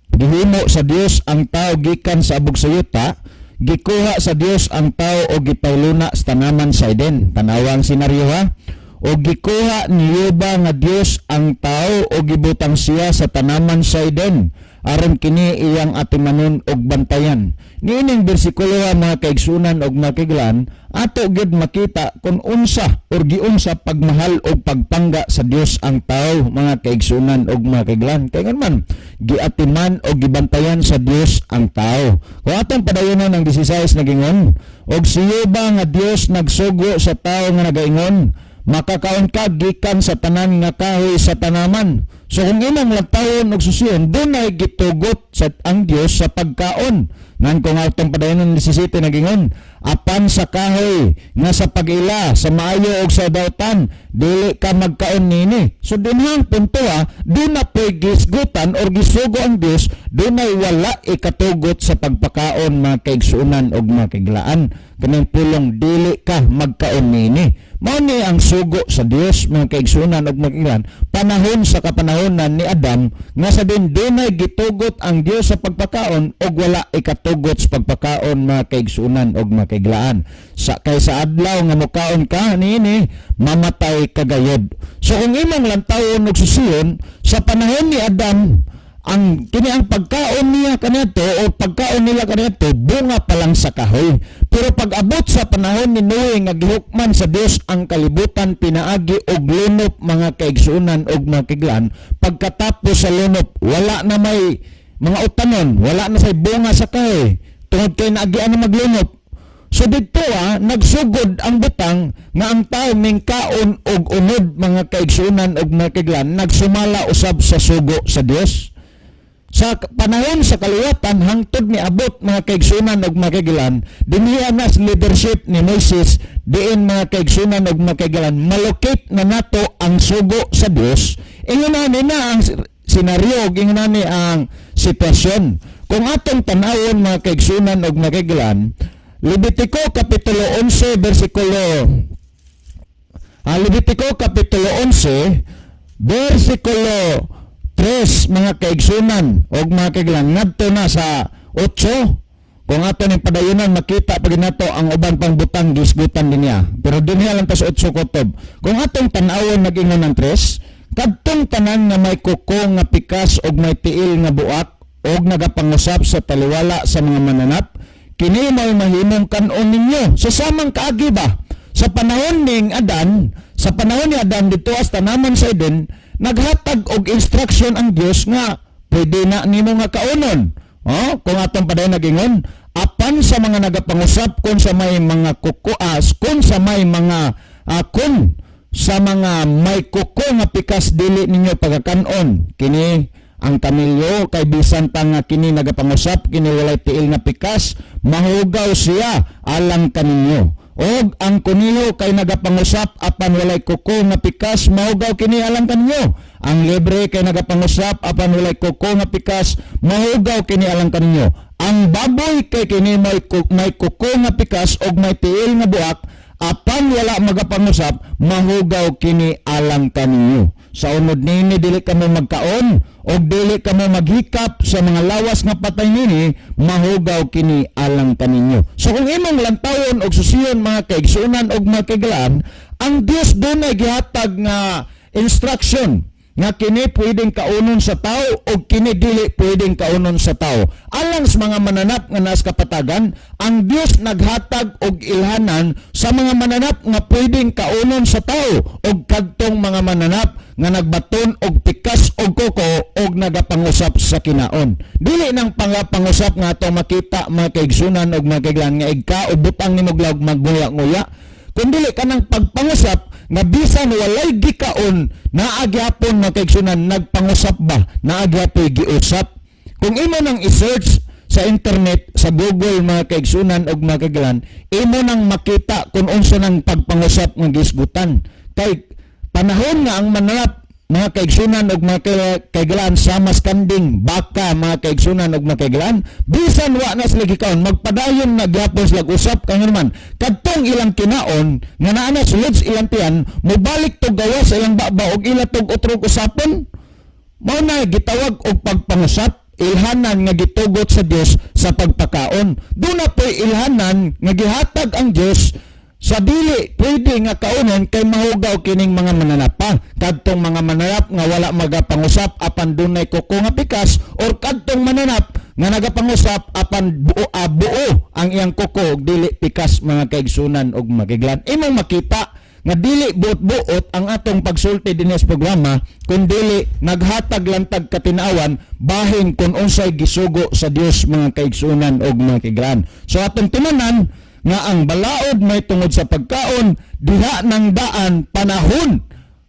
gihimo sa Dios ang tao gikan sa abog sa yuta, gikuha sa Dios ang tao og gipailuna sa tanaman sa Eden. Tanawa ang senaryo, ha. O gikuha ni Jehova nga Dios ang tao o gibutang siya sa tanaman sa Eden aron kini iyang atimanon og bantayan. Niining bersikulo ha, mga kaigsunan og mga kaiglan, ato gyud makita kung unsa or giunsa pagmahal og pagpangga sa Dios ang tao, mga kaigsunan og mga kaiglan. Kay ngan man giatiman og gibantayan sa Dios ang tao. Kung atong padayonon ang 16, nagingon, "Og si Jehova nga Dios nagsugo sa tao nga nagaingon, 'Makakaon ka gikan sa tanan nga kahoy sa tanaman.'" So kung imong lantawon og susiyon, dunay gitugot sa ang Dios sa pagkaon. Nan kung atong padayonon 17, nagingon, "Apan sa kahoy nga sa pag-ila sa maayo og sa dautan, dili ka magkaon nini." So dinhang punto duna po'y gisgutan or gisugo ang Dios, dunay wala ikatugot sa pagpakaon, mga kaigsuonan og mga kaiglaan. Kanang pulong "dili ka magkaon nini," mao ni ang sugo sa Dios, mga kaigsuonan og mga kaiglaan, panahon sa kapanahonan ni Adam, nga sa din dunay gitugot ang Dios sa pagpakaon og wala ikatugot sa pagpakaon, mga kaigsuonan og mga kaiglaan. Sa kay sa adlaw nga mukaon ka niini, mamatay ka gayod. So kung imong lantawon og susiyon, sa panahon ni Adam, ang kini ang pagkaon niya kaniadto o pagkaon nila kaniadto, bunga pa lang sa kahoy. Pero pag abot sa panahon ni Noe nga gihukman sa Dios ang kalibutan pinaagi og lunop, mga kaigsuonan og mga kaiglaan, pagkatapos sa lunop, wala na may mga utanon, wala na say bunga sa kahoy tungod kay naagian na maglunop. So didto nagsugod ang butang nga ang tao mingkaon og unod, mga kaigsuonan og mga kaiglaan, nagsumala usab sa sugo sa Dios. Sa panahon sa kaliwatan hangtod ni abot, mga kaigsuonan og mga kaiglaan, dinhiya na sa leadership ni Moises, diin, mga kaigsuonan og mga kaiglaan, malocate na nato ang sugo sa Dios. Ingon ni na ang senaryo ug ingon ni ang sitwasyon. Kung atong tan-awon, mga kaigsuonan og mga kaiglaan, Levitico kapitulo 11 versikulo 3, mga kaigsunan og mga kaiglaan, ngadto na sa 8. Kung ato ning padayunan, makita pag nato ang uban pang butang gisgutan din niya, pero dinhi lang ta sa 8 kutob. Kung atong tan-awon, nag-ingon ng 3, "Kadtong tanan nga may kuko nga pikas og may tiil nga buak og nagapangusap sa taliwala sa mga mananap, kini may mahimong kan-on ninyo." Sa samang kaagi ba sa panahon ning Adan, sa panahon ni Adan didto sa tanaman sa Eden, naghatag og instruction ang Dios nga pwede na nimo nga kaunon. Oh, kung atong padayon, nagingon, "Apan sa mga nagapangusap, kung sa may mga kuko as kung sa may mga kun sa mga may kuko nga pikas, dili ninyo pagakanon. Kini ang kamilyo kay bisan pa nga kini nagapangusap, kini walay tiil nga pikas, mahugaw siya alang kaninyo. Og ang kuniho kay nagapangusap apan walay kuko nga pikas, mahugaw kini alang kaninyo. Ang lebre kay nagapangusap apan walay kuko nga pikas, mahugaw kini alang kaninyo. Ang baboy kay kini may kuko nga pikas og may tiil nga buak, apan wala magapangusap, mahugaw kini alang kaninyo. Sa unod nini dili kamo magkaon og dili kamo maghikap sa mga lawas nga patay nini, mahugaw kini alang kaninyo." So kung imong lantawon og susiyon, mga kaigsuonan og mga kaiglaan, ang Dios dunay gihatag nga instruction nga kini pwedeng kaunon sa tao o kini dili pwedeng kaunon sa tao. Alang sa mga mananap nga nas kapatagan, ang Dios naghatag og ilhanan sa mga mananap nga pwedeng kaunon sa tao og kadtong mga mananap nga nagbaton og pikas og kuko og nagapangusap sa kinaon. Dili nang pangapangusap nga atong makita, mga kaigsunan og mga kaiglaan, nga igka o butang nimo og magguya-nguya, kundi kanang pagpangusap nga bisan walay gikaon, naa gyapon, mga kaigsunan, nagpangusap ba, naa gyapoy giusap. Kung imo nang i-search sa internet, sa Google, mga kaigsunan og mga kaiglaan, imo nang makita kung unsa nang pagpangusap nga gisgutan. Kay panahon nga ang mananap, mga kaigsunan og mga kaiglaan, sama sa kanding, baka, mga kaigsunan og mga kaiglaan, bisan wa na sila gikaon, magpadayon na gyapon sila usap, kay man kadtong ilang kinaon nga naa na sulod sa ilang tiyan, mobalik tog gawas sa ilang baba og ila tog utrog usapon. Mao na gitawag og pagpangusap, ilhanan nga gitugot sa Dios sa pagpakaon. Duna po'y ilhanan nga gihatag ang Dios sa dili pwede nga kaunon kay mahugaw kining mga mananapa. Kadtong mga mananap nga wala magapangusap apan dunay kuko nga pikas or kadtong mananap nga nagapangusap apan buo ang iyang kuko ug dili pikas, mga kaigsunan og makiglan. Imong makita nga dili buot-buot ang atong pagsulti dinhi sa programa, kun dili naghatag lang tag katinawan bahin kung unsay gisugo sa Dios, mga kaigsunan og mga kaiglaan. So atong timanan nga ang balaod may tungod sa pagkaon diha ng daan panahon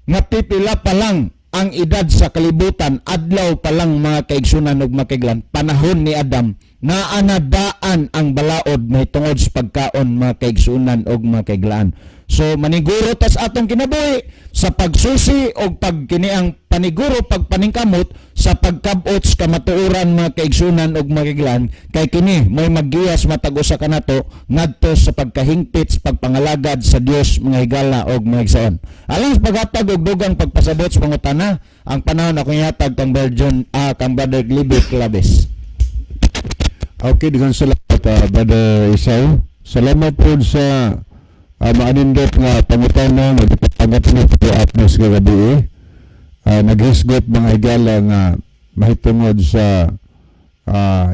nga pipila pa lang Ang edad sa kalibutan, adlaw pa lang, mga kaigsunan ug mga kaiglan, panahon ni Adam, naa na daan ang balaod mahitungod sa pagkaon, mga kaigsunan ug mga kaiglaan. So maniguro tas atong kinabuhi sa pagsusi og pag kini ang paniguro, pagpaningkamot sa pagkabot sa kamatuoran, mga kaigsunan ug mga kaiglaan, kay kini mo'y maggiyas matag usa kanato ngadto sa pagkahingpit sa pagpangalagad sa Dios, mga higala og mga igsoon. Alang sa paghatag og dugang pagpasabot sa pangutana, ang panahon akong ihatag kang Virgin, kang Brother Libby Claves. Okay, daghang salamat, Brother Isao. Salamat po sa maanindot nga pangutana nga gipapangat ni po atmos kagabi eh. Naghisgot, mga higala, nga mahitungod sa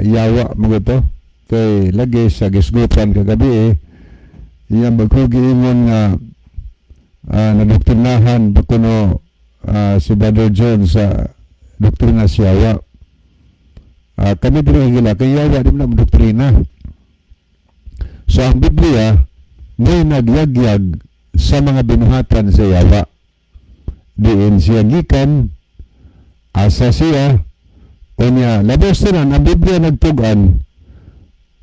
yawa mo to kay lagi sa gisgutan kagabi eh, iya maghugi ingon nga nadoktrinahan pa kuno si Brother John sa doktrina sa yawa. Kami diri higala kay yawa di man na doktrina. So ang Biblia may nagyagyag sa mga binuhatan sa yawa. Diin siya gikan, asa siya, unya labos tanan ang Biblia nagtug-an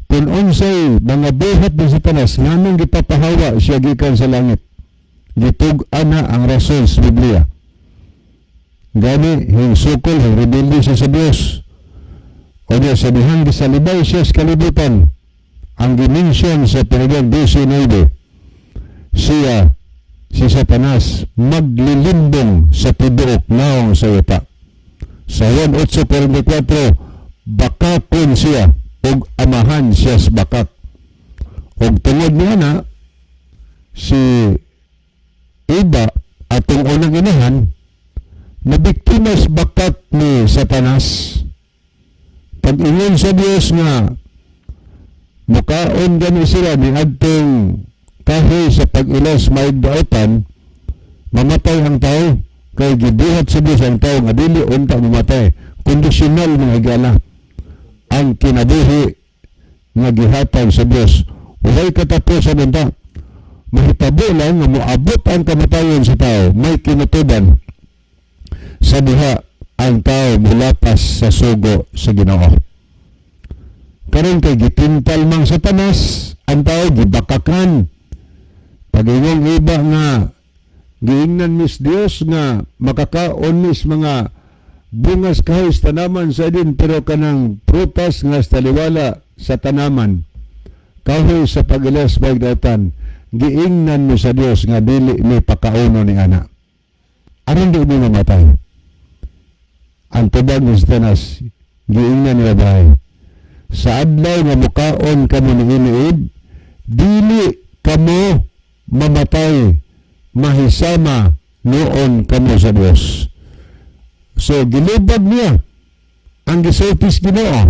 kung unsay mga buhat ni Satanas, nganong gipapahawa siya gikan sa langit. Gitug-an na ang rason sa Biblia. Gani, hingsukol, hing siya sa Diyos. Unya sa dihang gisalibay siya sa kalibutan, ang gimension sa Pinagyang 19, siya, si Satanas, maglilimbong sa tibuok naong sa yuta. Sa Juan 8.44, bakakon siya ug amahan siya sa bakak. Ug tungod niya na, si Iba, atong unang inahan, nabiktima sa bakak ni Satanas. Pag-ingon sa Dios nga mukaon gani sila ni adtong kahoy sa pag-ilas maayog daotan, mamatay ang tao, kay gibuhat sa Dios ang tao nga dili unta mamatay. Kondisyonal, mga higala, ang kinabuhi nga gihatag sa Dios. Walay katapusan unta. Mahitabo lang nga moabot ang kamatayon sa tao may kinutuban sa diha ang tao mulapas sa sugo sa Ginoo. Karon kay gitintal mang Satanas ang tao, gibakakan. Pag-ingong iba nga giingnan mis Dios nga makakaon mis mga bungas kahoy sa tanaman sa Eden, pero kanang prutas nga sa taliwala sa tanaman, kahoy sa pag-ilas bagdatan, giingnan mo sa Dios nga dili mi pakauno ni ana aron di mi mamatay. Ang tubag ni Satanas, giingnan ni babae, "Sa adlaw nga mukaon kamo ni iniid, dili kamo mamatay, mahisama noon kamo sa Dios." So gilubag niya ang gisultis Ginoo.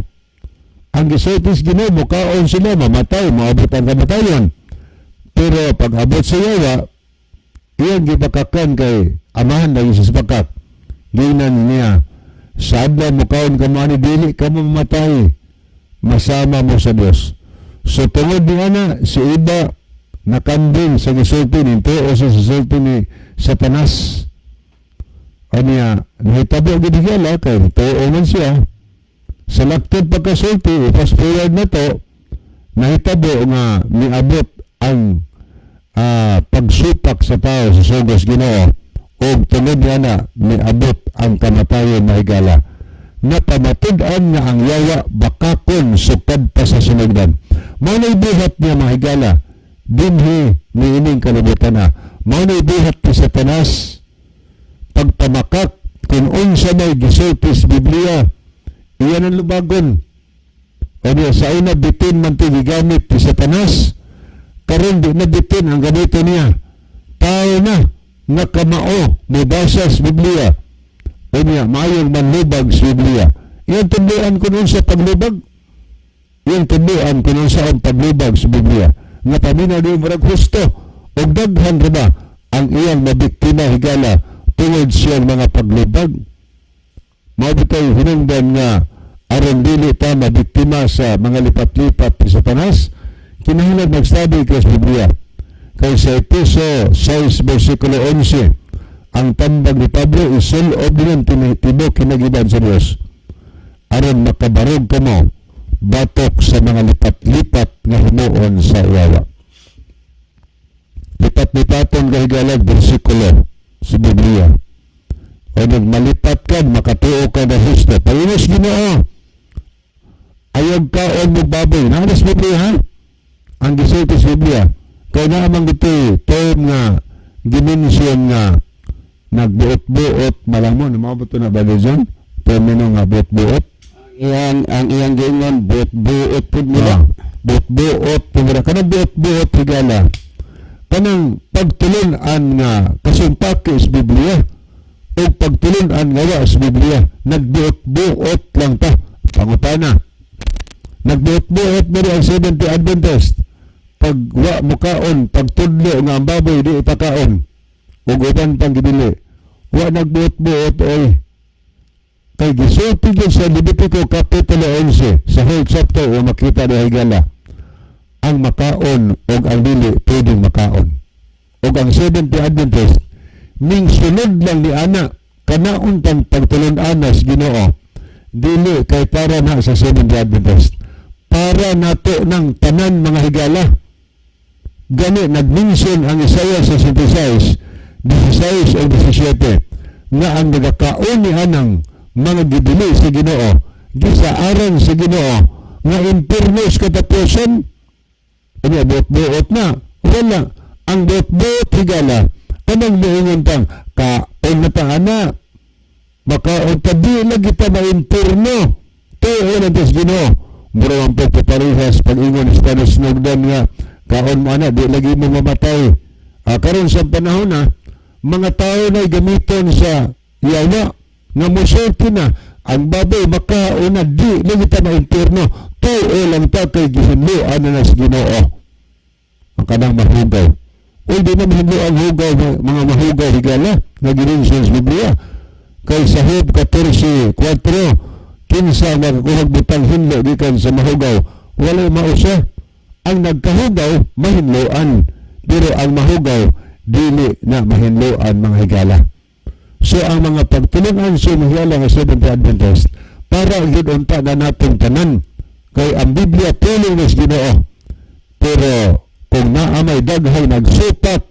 Ang gisultis Ginoo, mukaon sila, mamatay, maabot ang kamatayon. Pero pag abot sa yawa, iyang gibakakan kay amahan lagi sa bakak. Giingnan niya, "Sa adlaw mukaon kamo ani, dili kamo mamatay, masama mo sa Dios." So tungod ni ana, si Iba nakambing sa gisulti ni o sa gisulti ni Satanas. Anya, nahitabo gid higala kay tuo man siya. Sa laktod pagkasulti, i-fast forward na to, nahitabo nga miabot ang pagsupak sa tao sa sugos Ginoo ug tungod niya na miabot ang kamatayon na higala. Napamatud-an nga ang yawa bakakon sukad pa sa sinugdan. Mao na'y buhat niya, mga higala, dinhi niining kalibutan na. Mao na'y buhat ni Satanas pagpamakak kung unsa may gisulti sa Biblia, iyan ang lubagon. Kanya sa una bitin man ti gigamit ni Satanas, karon di na bitin ang gamito niya. Tao na nga kamao mobasa sa Biblia. Unya maayong manlubag sa Biblia. Iyang tudloan kun unsa paglubag. Iyang tudloan kun unsa ang paglubag sa Biblia. Nga paminaw di murag husto ug daghan ra ba ang iyang mabiktima, higala, tungod siyang mga paglubag. Mao bitay hinungdan nga aron dili ta mabiktima sa mga lipat-lipat ni Satanas, kinahanglan magstudy ka sa Biblia. Kay sa Epeso 6 versikulo 11, Ang tambag ni Pablo isulob din tibuok hinagiban sa Dios aron makabarog kamo batok sa mga lipat-lipat nga himuon sa yawa. Lipat-lipaton ka, higalag, bersikulo sa Biblia. O nagmalipat ka, makatuo ka na husto. Painos Ginoo. Ayaw kaon mo baboy. Naa sa Biblia, ha? Ang gisulti sa Biblia. Kaya naa man ito, term nga, gi-mention nga, nagbuot-buot, malamon. Mao to na ba, John? Termino nga buot-buot. Ang iyang giingon, buot-buot pud nila. Ah, buot-buot, pumura. Kanang buot-buot, higala. Kanang pagtulunan nga kasumpaki sa Biblia o pagtulunan nga wa sa Biblia, nagbuot-buot lang ta. Pangutana. Nagbuot-buot mo rin ang Seventh Adventist. Pag wa mukaon, pagtudlo nga ang baboy di ipakaon. Ug uban pang gidili. Wa nagbuot-buot, oy. Kay gisulti gyud sa Levitico Kapitulo 11 sa whole chapter o makita ni higala ang makaon og ang dili pwedeng makaon. Og ang Seventh Day Adventist ning sunod lang ni ana kanaon tang pagtulon-an sa Ginoo, dili kay para na sa Seventh Day Adventist, para nato ng tanan, mga higala. Gani nag-mention ang Isaiah 66, 16 o 17 nga ang nagakaon ni anang mga gidili sa Ginoo, gisaaran sa Ginoo nga impierno sa katapusan. Ano, buot-buot na? Wala. Ang buot-buot, higala, kanang miingon tang kaon na ta ana, makaon ta, di lagi ta ma-impierno. Tuo na sa Ginoo. Mura ang pagpaparehas pag-ingon ni Spanish Snowden nga kaon mo ana, di lagi mo mamatay. Ah, karon sa panahon na mga tao na gamiton sa yawa nga musulti na ang baboy makaon na, di lagi ta ma-impierno, tuo lang ta kay gihinloan na sa Ginoo. Ang kanang mahugaw. Uy, di na mahinlo ang hugaw, mga mahugaw, higala, nga gi-mention sa Biblia. Kay sa Job 14:4, kinsa makakuhag butang hinlo gikan sa mahugaw, walay mausa. Ang nagkahugaw, mahinloan. Pero ang mahugaw, dili na mahinloan, mga higala. So ang mga pagtulungan sa mga higala nga Seventh Adventist, para gyud unta na natong tanan. Kay ang Biblia pulong ni Ginoo. Pero kung naa may daghay nagsupak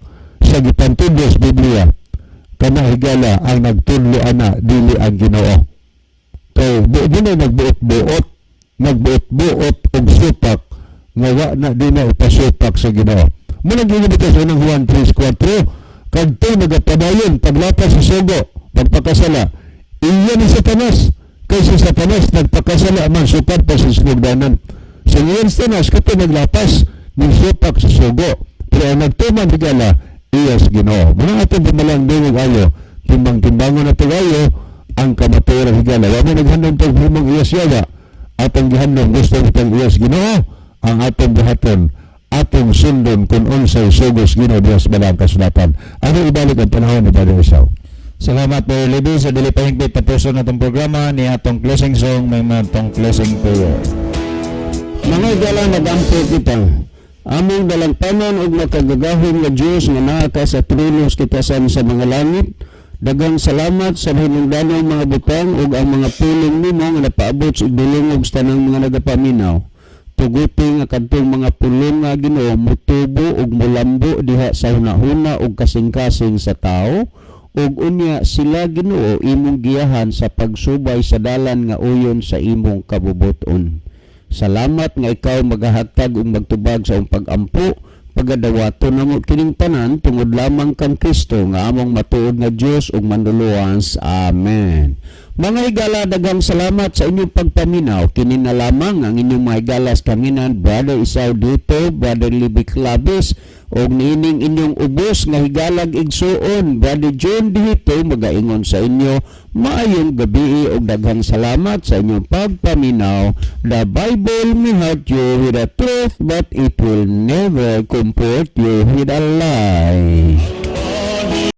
sa gipantudlo sa Biblia, kana, higala, ang nagtudlo ana dili ang Ginoo. Kay di na nagbuot-buot, nagbuot-buot og supak nga wa na di na ipasupak sa Ginoo. Mao nang giingon sa unang Juan 3:4, kadto nagapadayon paglapas sa sugo, pagpakasala, iya ni Satanas. Kay si Satanas nagpakasala man sukad pa sa sinugdanan. Sa iyan Satanas kato naglapas ning supak sa sugo. Pero ang nagtuman, higala, iya sa Ginoo. Mga atong pamalang dungog ayo, timbang-timbangon na ayo ang kamatuoran, higala. Wa mo naghandom tag himong iya siya. Atong gihandom gusto kitang iya sa Ginoo, ang atong buhaton, atong sundon kung unsay sugos Ginoo diha sa Balaang Kasulatan. Ano ibalik ang panahon ni Brother Esau? Salamat, Brother Libby. Sa dili pa hingpit tapuson natong programa ni atong closing song, may atong closing prayer. Mga higala, nagampo kita. Among dalangpanan ug makagagahom nga Dios nga naa ka sa trono sa kitasan sa mga langit. Daghang salamat sa hinungdanong mga butang ug ang mga pulong nimo nga napaabot sa igdulongog sa tanang mga nagapaminaw. Tuguti nga kadtong mga pulong nga Ginoo mutubo ug mulambo diha sa hunahuna ug kasing-kasing sa tao ug unya sila, Ginoo, imong giyahan sa pagsubay sa dalan nga uyon sa imong kabubuton. Salamat nga ikaw magahatag ug magtubag sa iyong pag-ampo. Pagadawaton namo kining tanan tungod lamang kang Kristo nga among matuod nga Dios ug Manluluwas. Amen. Mga higala, daghang salamat sa inyong pagpaminaw. Kini na lamang ang inyong mga higalas kanginan, Brother Isaw dito, Brother Libby Claves, ug niining inyong ubos nga higalag igsuon, Brother John dito, magaingon sa inyo, maayong gabi ug daghang salamat sa inyong pagpaminaw. The Bible may hurt you with the truth, but it will never comfort you with a lie.